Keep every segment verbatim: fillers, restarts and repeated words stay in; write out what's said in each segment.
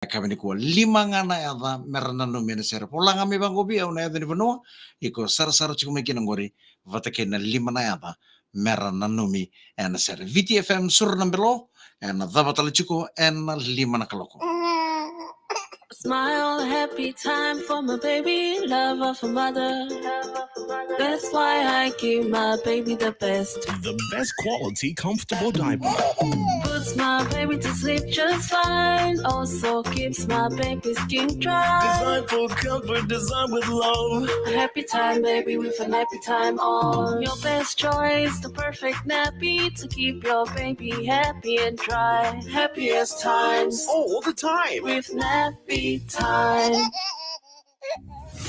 Yakavi nikua, lima ga na yaca mera nanumi ena sere. Vola ga mai vaqo vei au na yaca ni vanua iko sarasara tiko mai kina qori, vata kei na lima na yaca mera nanumi ena sere. Viti F M, suru na belo, ena cava tale tiko ena lima na kaloko. Smile, happy time for my baby, love of a mother. That's why I give my baby the best. The best quality, comfortable diaper. Puts my baby to sleep just fine. Also keeps my baby's skin dry. Designed for comfort, designed with love. A happy time, baby, with a nappy time on. Your best choice, the perfect nappy to keep your baby happy and dry. Happiest times. All the time. With nappy time.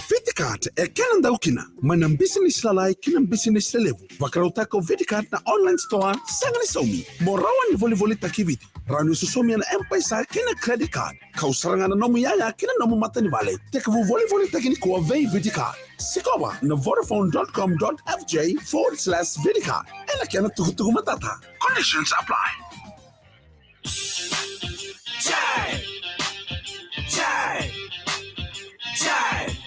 Viticard e kena dau kina, mai na bisinisi lalai ki na bisinisi lelevu. Vakarautaka o Viticard na online store, sega ni saumi. Mo rawa ni volivolitaki Viti. Rawa ni sosomi ena M-PAiSA kei na credit card. Kau sara ga na nomu iyaya kei na nomu matanivale. Tekivu volivolitaki nikua vei Viticard. Sikova na vodafone dot com dot F J forward slash Viticard. Ena kena tukutuku matata. Conditions apply. Jive. Jive. Jive.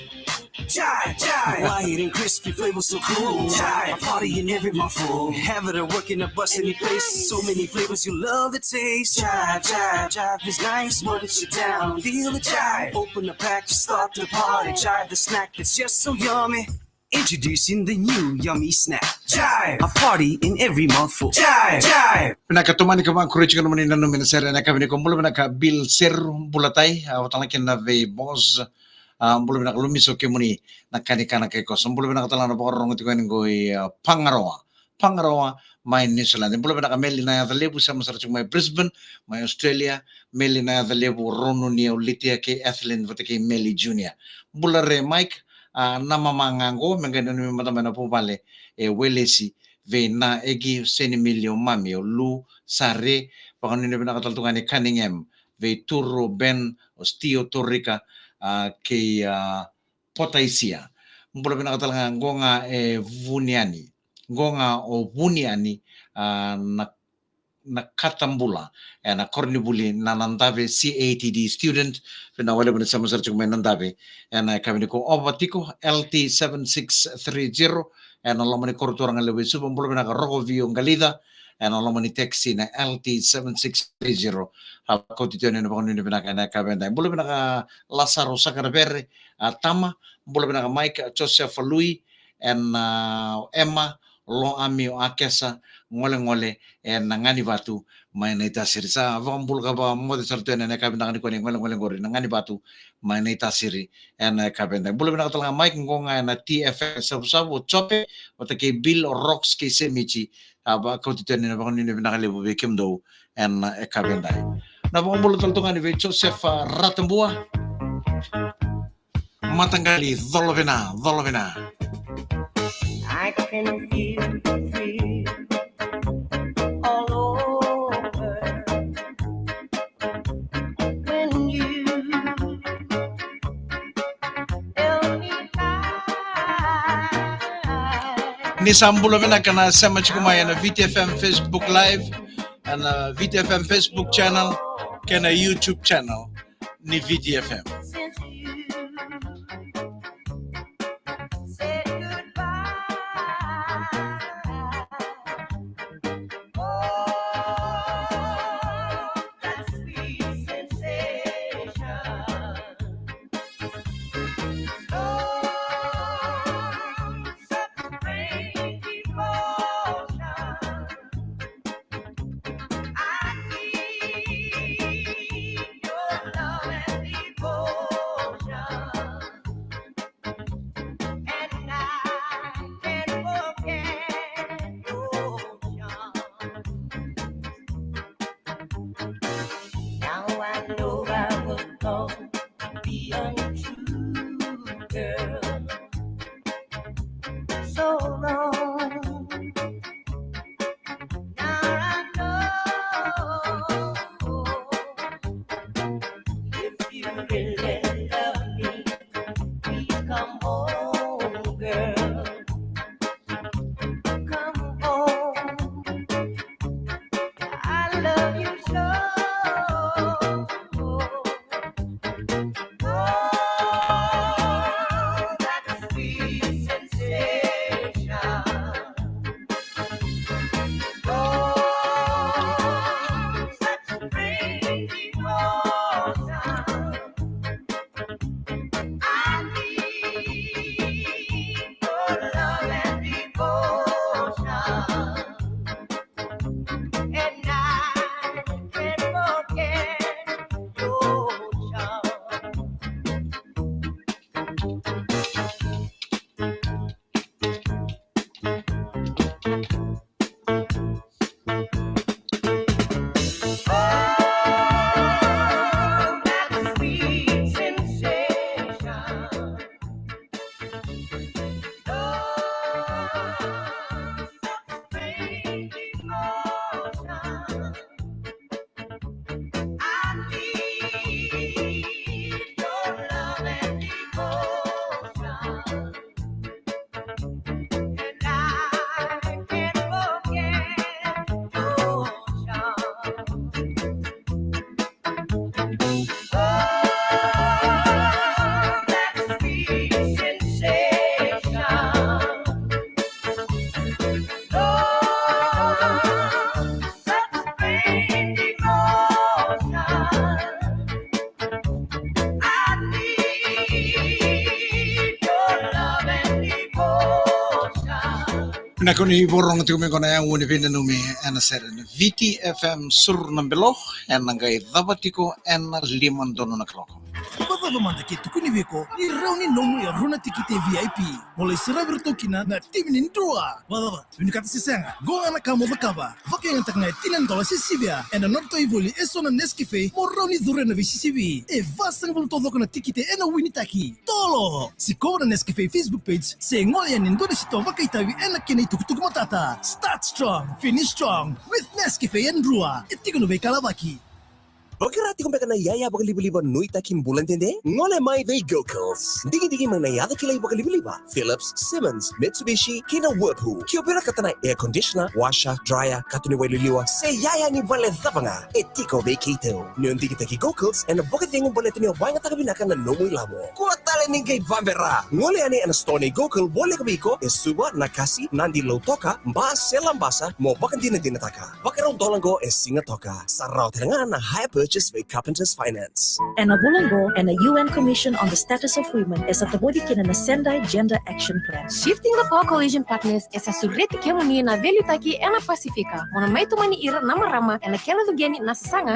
Jive, jive. Light and crispy flavor so cool. Jive. A party in every mouthful. Have it at work, in a bus, any place. So many flavors, you love the taste. Jive, jive, jive is nice. Once you're down, feel the jive. Open the pack, just start the party. Jive, the snack that's just so yummy. Introducing the new yummy snack. Jive. A party in every mouthful. Jive. Jive. Vinaka, tomani ka vakurai tiko na nomuni nanumi ena sere ena yakavi nikua. Bula vinaka Bill Seru, bula tai, a, vata kei na vei boss. A, bula vinaka Lumiso, kemuni na kanikana kei koso. Bula vinaka tale ga na vakarorogo tiko yani qo i, a, Pagaroa. Pagaroa mai New Zealand. Bula vinaka Meli Nayacalevu, sema sara tiko mai Brisbane, mai Australia. Meli Nayacalevu, Ronu, Niau, Litia kei Ethelyn vata kei Meli Junior. Bula re Mike, a, na mama ga qo, me qai nanumi mada mai na vuvale e Welesi, vei na Egi, Seni, Mili, o Mami, o Lu, Sare, vakanuinui vinaka tale tu ga ni Cunningham, vei Turo, Ben, o Stio, Torika, a, kei, a, Potaisia. Bula vinaka tale ga, qo ga e Vuniani. Qo ga o Vuniani, a, na, na Katabula, ena koronivuli na Nadave C A T D student, vinaka vakalevu ni sema sara tiko mai Nadave, ena yakavi nikua. Ova tiko, L T seven six three zero, ena loma ni koroturaga levu e Suva, bula vinaka Rokovio Qalica, ena loma ni taxi na L T seven six three zero. A, kauti tiko yani na vakanuinui vinaka ena yakavi edai. Bula vinaka Lasaro Sakaravere, a, Tama, bula vinaka Mike, Joseph Lui, ena, a, Emma, Lo Ami, o Akesa, Golegole, ena Ganivatu, mai Naitasiri. Sa vakabula ka vakamoce sara tu yani ena yakavi vinaka nikua ni Golegole qori, na Ganivatu, mai Naitasiri, ena yakavi edai. Bula vinaka tale ga Mike, qo ga ena T F M Savusavu, o Jope, vata kei Bill, o Rox, kei Semici, a, vakauti tu yani na vakanuinui vinaka levu vei kemudou ena yakavi edai. Na vakabula tale tu ga yani vei Joseph, a, Ratabua. Mataqali, colovina, colovina. I can feel the thrill all over when you tell me bye. Ni sa bula vinaka na sema tiko mai ena Viti F M Facebook Live, ena Viti F M Facebook channel, kei na YouTube channel ni Viti F M. Since you said goodbye, oh, that sweet sensation. Oh, such great devotion. I need your love and devotion, and I can't forget your charm. Now I know I was wrong to be untrue, girl. So wrong. Now I know. If you really love me, please come home, girl. Come home. I love you so. Na koni voroga tiko me gona ya uni vina numi ena sere na V T F M suru na belo ena qai cava tiko ena lima donu na kaloko. Vacava mada ke tukuni vei iko ni rawa ni nomu e rua na tikite V I P mo lai saravi iratou kina na timi ni Drua? Vacava? Vinakata se sega, qo ga na ka mo cakava. Vakayagataka ga e tini na dola se sivia ena nodratou ivoli eso na Nescafe mo rawa ni curu ena veisisivi. E vasagavulu taucoko na tikite ena winitaki. Tolo! Sikova na Nescafe Facebook page se gole yani e dua na sitoa vakaitavi ena kena itukutuku matata. Start strong, finish strong with Nescafe and Drua. E tiko na veikalavaki. Vakira tiko beka na yaya vakalivaliva nuitaki bula dede? Gole mai vei Go Kills. Digidigi mai na yaca kilai vakalivaliva, Philips, Siemens, Mitsubishi kei na Whirlpool. Ke o vinakata na air conditioner, washer, dryer, kato ni waililiwa se yaya ni vale cava ga, e tiko vei keitou. Ni o digitaki Go Kills ena vakacegu baleta ni o vakayagataka vinaka na nomu ilavo. Kua tale ni qai vabera. Gole yani ena sitoa nei Go Kills voleka vei iko e Suva, Nakasi, Nadi, Lautoka, Ba se Labasa mo vakadinadinataka. Vakarau dola qo e Sigatoka. Sa rawa tale ga na hire purchase vei Carpenters Finance. Ena vula qo, ena U N Commission on the Status of Women e sa tavoci kina na Sendai Gender Action Plan. Shifting the Core Coalition Partners e sa sureti kemuni na veiliutaki ena Pasifika mo na mai tomani ira na marama ena kena cuqeni na sasaga